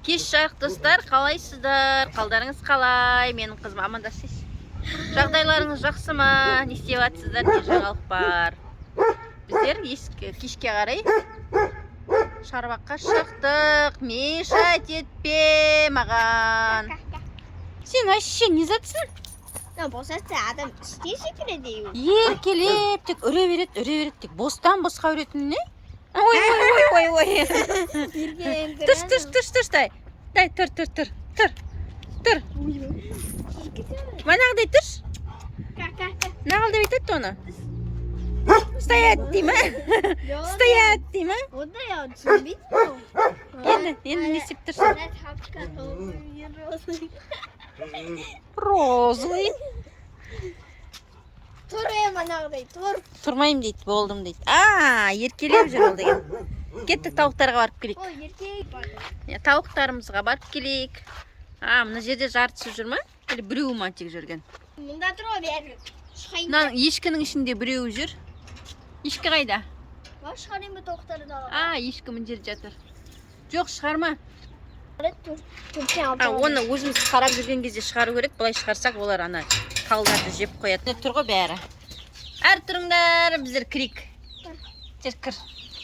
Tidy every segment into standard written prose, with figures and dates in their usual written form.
Кеш жарық, достар, қалайсыздар? Қалдарыңыз қалай? Менің қызым, амандасайшы. Жағдайларыңыз жақсы ма? Не істеп жатсыздар? Не жаңалық бар? Біздер кешке қарай шарбаққа шықтық. Мешать етпе маған. Сен вообще не затсың? Босатса, адам іште секіреді. Еркелеп тек үре береді, үре береді, тек бостан босқа үретін не? Ой, ой, ой, ой, ой. Түш, түш, түш, түш, дай. Дай, тұр, тұр, тұр, тұр. Тұр. Манағыдай тұршы. Нағыл деп айтады оны. Стоять дей ма? Стоять дей ма? Ондай я түсінбейді. Енді не істеп тұрсың? Розовый. Тұр, е, манағыдай, тұр. Тұрмаймын дейді, болдым дейді. А, еркелеп жүр ол деген. Кеттік, тауықтарға барып келейік. Ой, еркек. Иә, тауықтарымызға барып келейік. А, мына жерде жартысы жүр ма? Или біреуі ма тек жүрген? Мында тұр ғой бәрі. Шығайын. Мына ешкінің ішінде біреуі жүр. Ешкі қайда? Бар, шығарайын ба тауықтарды далаға? А, ешкі мына жерде жатыр. Жоқ, шығарма. Төрттен. А, оны өзіміз қарап жүрген кезде шығару керек. Былай шығарсақ, олар ана талдарды жеп қояды. Міне, тұр ғой бәрі. Әр тұрыңдар, біздер кірейік. Жүр, кір.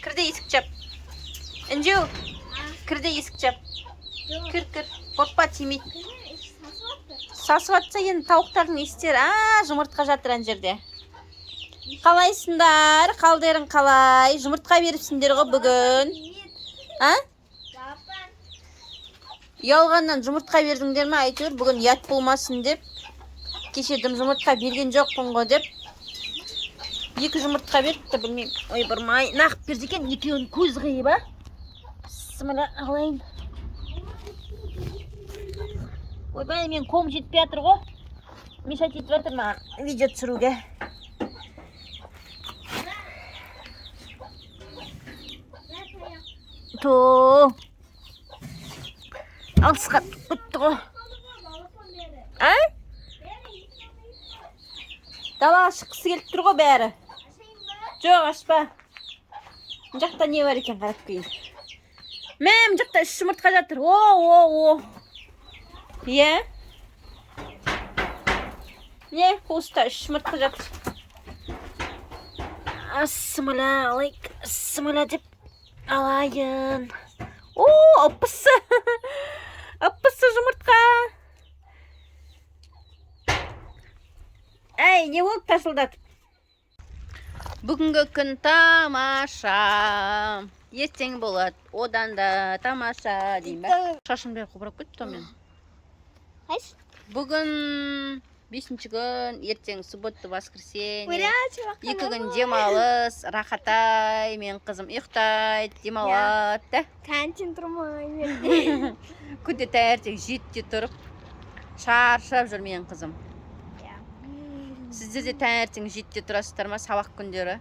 Кір де есік жап. Інжу, кір де есік жап. Кір, кір. Қорықпа, тимейді. Сасып жатса енді тауықтардың иістері. А, жұмыртқа жатыр ана жерде. Қалайсыңдар? Қалдерің қалай? Жұмыртқа беріпсіңдер ғой бүгін. А? Ұялғаннан жұмыртқа бердіңдер ме, әйтеуір бүгін ұят болмасын деп. Кеше дым жұмыртқа берген жоқпын ғой деп. Екі жұмыртқа беріпті, білмеймін. Ой, бұрмай, нағып берді екен, екеуін көз қиып, а? Бісміллә, алайын. Ойбай, мен қолым жетпей жатыр ғой. Мешать етіп жатыр маған видео түсіруге. То. Алысқа бітті ғой. А? Далаға шыққысы келіп тұр ғой бәрі. Жоқ, ашпа. Мына жақта не бар екен, қарап көрейін. Мә, мына жақта үш жұмыртқа жатыр. О, о, о. Иә? Не, қуыста үш жұмыртқа жатыр. Ассамала алейк, ассамала деп алайын. О, ып-ысы. Ып-ысы жұмыртқа. Әй, не болды тарсылдатып? Бүгінгі күн тамаша. Ертең болады, одан да тамаша деймін ба? Шашым бәрі қобырап кетті ғой менің. Қайсы? Бүгін бесінші күн, ертең суббота, воскресенье. 2 күн демалыс, рахатай, менің қызым ұйықтайды, демалады да. Таңертең тұрмаймын. Күнде таңертең 7-де тұрып, шаршап жүр менің қызым. Сіздер де таңертең 7-де тұрасыздар ма сабақ күндері?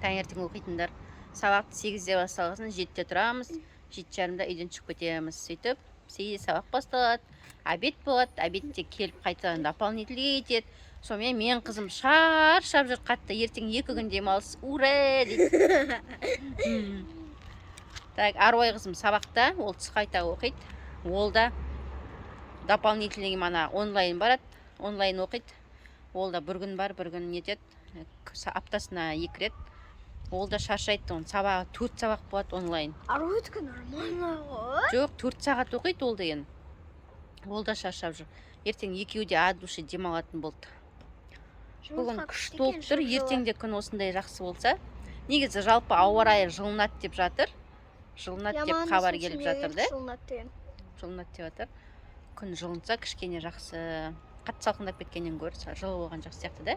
Таңертең оқитындар. Сабақты 8-де басталғасын 7-де тұрамыз, 7:30-да үйден шығып кетеміз. Сөйтіп 8-де сабақ басталады, обед болады, обедте келіп қайтадан дополнительге кетеді. Сонымен менің қызым шаршап жүр қатты. Ертең 2 күн демалыс, ура дейді. Так, Аруай қызым сабақта, ол түс қайта оқиды. Ол да дополнительный мана онлайн барады, онлайн оқиды. Ол да бір күн бар, бір күн нетеді, аптасына 2 рет. Ол да шаршайды, оның сабағы 4 сабақ болады онлайн. Аруайдікі нормально ғой. Жоқ, 4 сағат оқиды ол деген. Ол да шаршап жүр. Ертең екеуі де от души демалатын болды. Бүгін күшті болып тұр, ертең де күн осындай жақсы болса. Негізі жалпы ауа райы жылынады деп жатыр. Жылынады деп хабар келіп жатыр да. Жылынады деген. Жылынады деп жатыр. Күн жылынса кішкене жақсы. Қатты салқындап кеткеннен гөрі жылы болған жақсы сияқты да.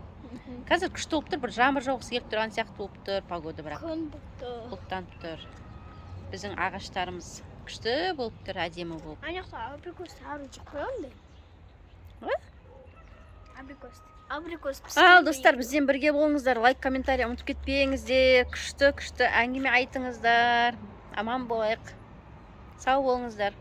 Қазір күшті болып тұр, бір жаңбыр жауғысы келіп тұрған сияқты болып тұр погода бірақ. Күн бұлтты. Бұлттанып тұр. Біздің ағаштарымыз күшті болып тұр, әдемі болып. Ана жақта абрикос сары жеп қойған да. А? Абрикос. Абрикос Ал, достар, бізбен бірге болыңыздар. Лайк, комментарий ұмытып кетпеңіздер. Күшті, күшті әңгіме айтыңыздар. Аман болайық. Сау болыңыздар.